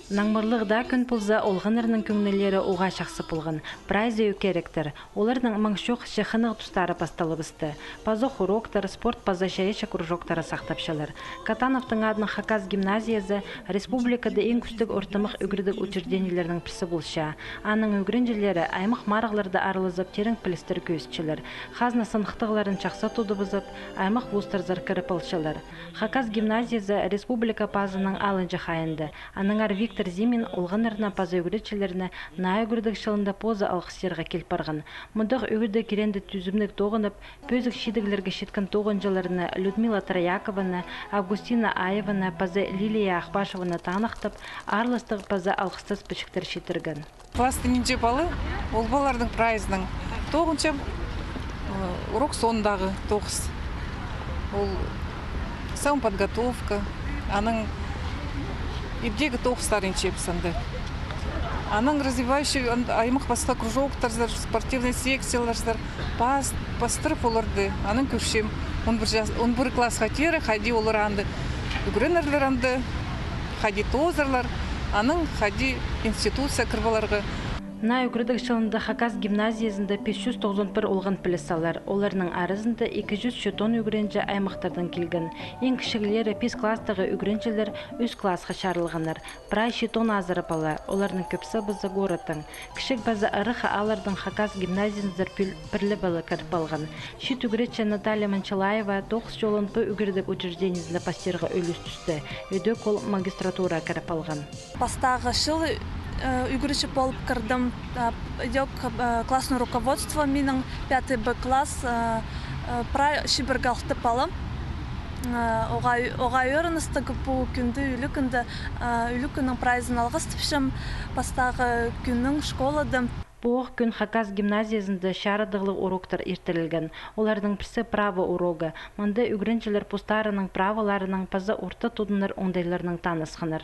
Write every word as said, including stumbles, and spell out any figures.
Наңмырлығ даа кӱн полза, олғаннарның кӧңнілері уғаа чахсы полған. Прайзы ӧк киректер. Оларның маң чох чахынығ тустары пасталыбысты. Пазох уроктар, спорт паза чайаачы кружоктары сахтапчалар. Катановтың адынаң Хакас гимназиязы республикада иң кӱстіг ортымах ӱгредіг учреждениелернің пірсі полча. Аның ӱгренҷілері аймах марығларда аралазып, тирең пілістер кӧзітчелер. Хазна сыныхтағларын чахсы тудыбызып, аймах вузтарзар кіріп алчалар. Хакас гимназиязы республика пазының алынҷа хайында. Аннаңар Виктор Зимин олғаннарны паза ӱгретчілерні наа ӱгредіг чылында позы алғыстирға кил парған. Мындағ ӱгредіг киреенде тӱзімніг тоғынып, пӧзік чидіглерге читкен тоғынҷыларны Людмила Троякованы, Августина Аеваны паза Лилия Ахпашеваны таныхтап, аарластығ паза алғыстас пічіктер читірген. Класстың нинҷе пала, ол палаларның прайзынаң тоғынчам, э, урок соондағы тоғыс. Ол самоподготовка, анаң ибдегі тоғыстар нинҷе піс анда. Анаң развивающий ан-, аймах пасха кружоктарзар, спортивный секцияларзар, пас-, пастырып оларды, анаң кӧрчем. Он пір час, он пір классха теере, хайди олар анда ӱгренерлер анда, хайди тоозарлар, анаң хайди институтсар кір поларға. Наа ӱгредіг чылында Хакас гимназиязында пис чӱс тоғызон пір олған піліс алар. Оларның аразында ікі чӱс читон ӱгренҷі аймахтардаң килген. Иң кічіглері пис класстағы ӱгренҷілер ӱс классха чарылғаннар. Прай читон азыра пала, оларның кӧбізі паза городтаң. Кічіг паза ырах ааллардаң Хакас гимназиязынзар пӱл-, пір ле пала кіріп алған. Чиит ӱгретчі Наталья Манчалаева тоғыс чолын пу ӱгредіг учреждениезінде пастирға ӱлӱс тӱсті. Ідӧк ол магистратура кіріп алған. Пастағы чыл, э, ӱгретчі полып кірдім, а, ідӧк, э, классный руководство минің, пятый Б класс, э, э, прай чибіргі алты пала. Э, оғаа, оғаа ӧріністіг пу кӱнде, ӱлӱкӱнде, э, ӱлӱкӱннің прайзын алғыстапчам, пастағы кӱннің школада. Пу ох кӱн Хакас гимназиязында чарыдығлығ уроктар иртірілген. Оларның пірсі право урогы. Мында ӱгренҷілер постарының праволарынаң паза орта тудынар оңдайларнаң танысханнар.